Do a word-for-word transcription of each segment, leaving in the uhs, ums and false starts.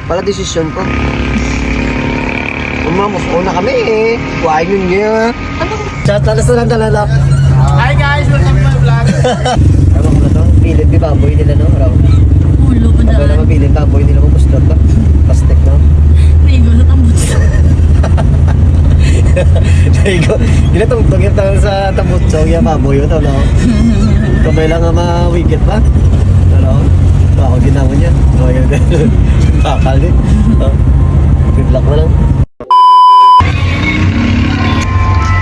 Pala desisyon ko. Umamos una kami eh. Kuhain yun niya. Chat, alas na lang, dala lang. Hi guys, welcome to my vlog. Ano ko na to? Bilin ni baboy nila, no? Raw. Ulo ko Ano na. Naman bilin baboy nila mo gusto ba? Plastic, no? Naigo sa tambutso. Naigo. Ginatungtong yung tao sa tambutso, yung baboy yun, no? Kabay lang nga mawigit ba? Ano? Bako din naman yan. Bako din. Bakal eh. Oh. Good luck na lang.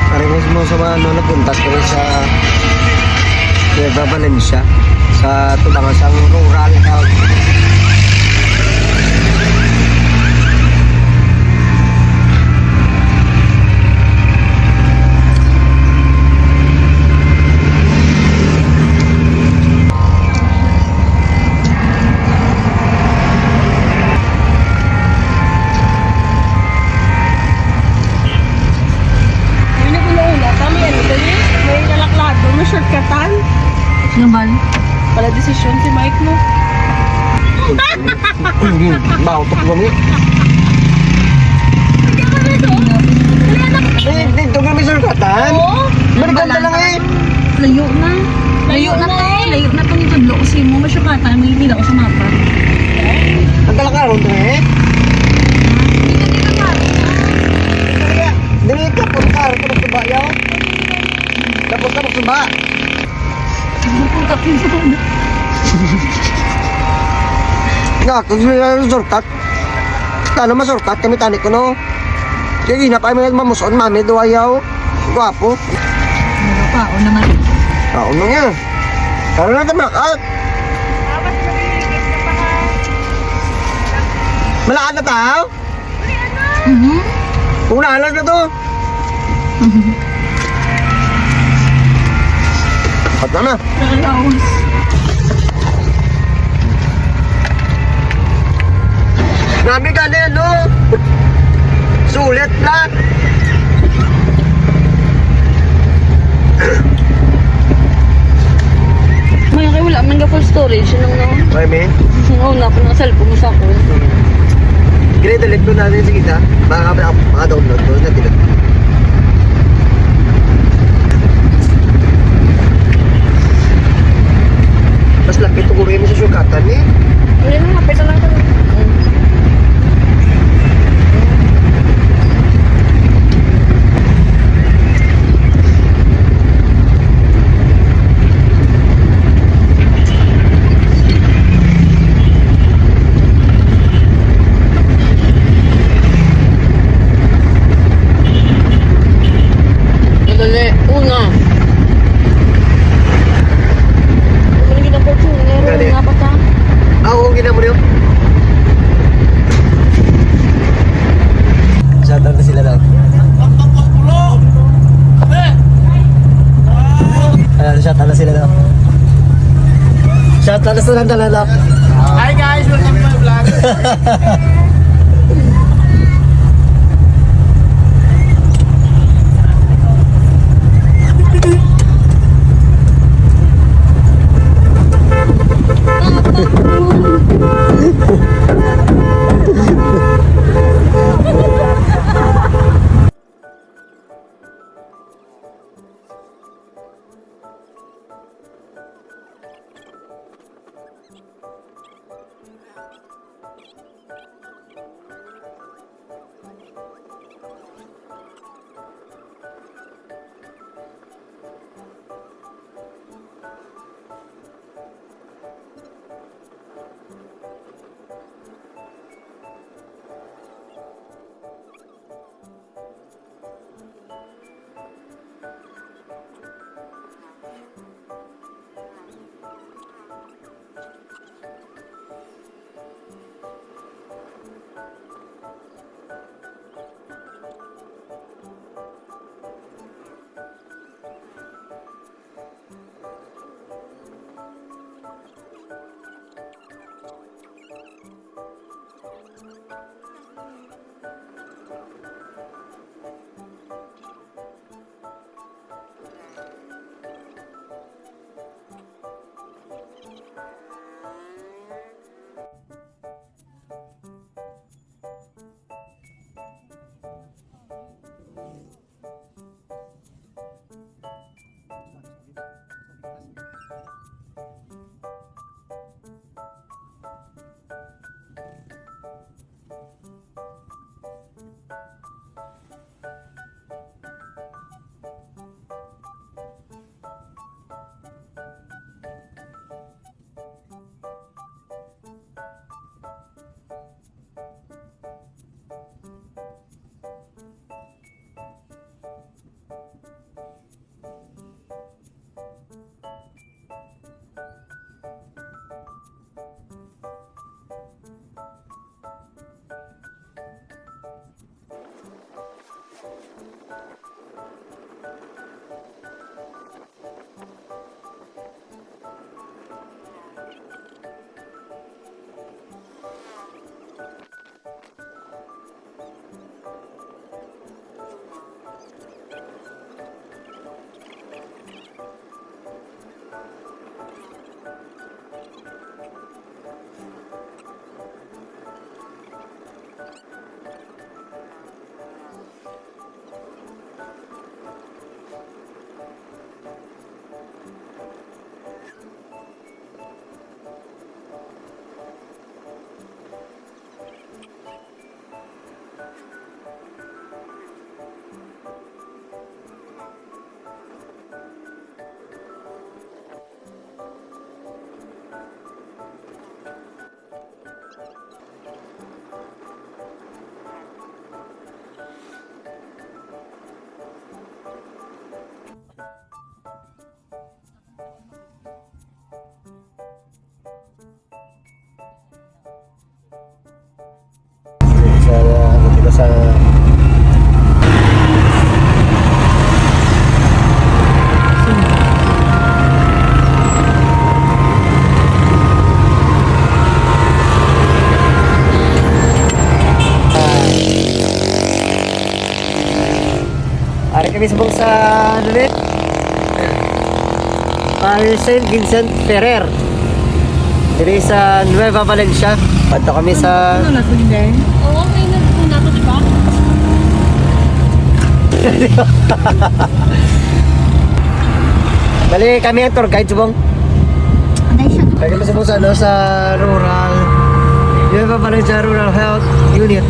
Pare mo mo sa mga ano, napunta ko sa Nueva Valencia, sa tubangan sang rural health. Ay, nag-una-una kami, ano, dali? May nalaklado, may shortcutan. Naman. Pala desisyon si Mike, no? Bautok mo ni. Hindi ako dito. Wala na. Eh, dito nga may shortcutan. Oo. Balikan ka lang eh. Layo na. Layo Layo na na to. eh. Layo na to ni Tudlo. Kasi mo, masyukatan, may hila ko sa mapa. Ang talakaron to eh. Hindi ka dito, pare. Dili ka, pagkar ka magsuba yaw. Tapos ka magsuba. Nga, kung sila yung shortcut, tano ma-shortcut kami tani ko, no? Kaya di na pa may mamuson, mami, duwa yaw. Gwapo. Ano pa? O naman. Ah, ano nga? Ano na tama? Ah! Malaan na tao? Mhm. Una, alas na to. At na na. Kalaos. Grabe ka na, no? Sulit na. May kay wala man ga full storage nung, no? May, may? Nung una pa nang cellphone mo sa ako. Gre-delete ko na rin, sige na. Baka maka-download ko na delete. Mas lapit ko rin sa sukatan eh. Hindi na, lapit na lang sa Madali. Una. Ano yung ginapag ko? Meron Madali. Nga pa ka? Ah, oo, ginamo niyo. Shout out na sila daw. Ayan, shout out na sila daw. Shout out na sila daw. Hi guys, welcome to my vlog. Ah, ano ni? Parish Saint Vincent Ferrer. Diri sa Nueva Valencia. Padto kami sa... Ano na, Kuya? Oo, may nagpunta to, di ba? Bali, kami ang tour guide, subong. Anday siya. Lagi mo sa, ano, sa rural. Nueva Valencia Rural Health Unit.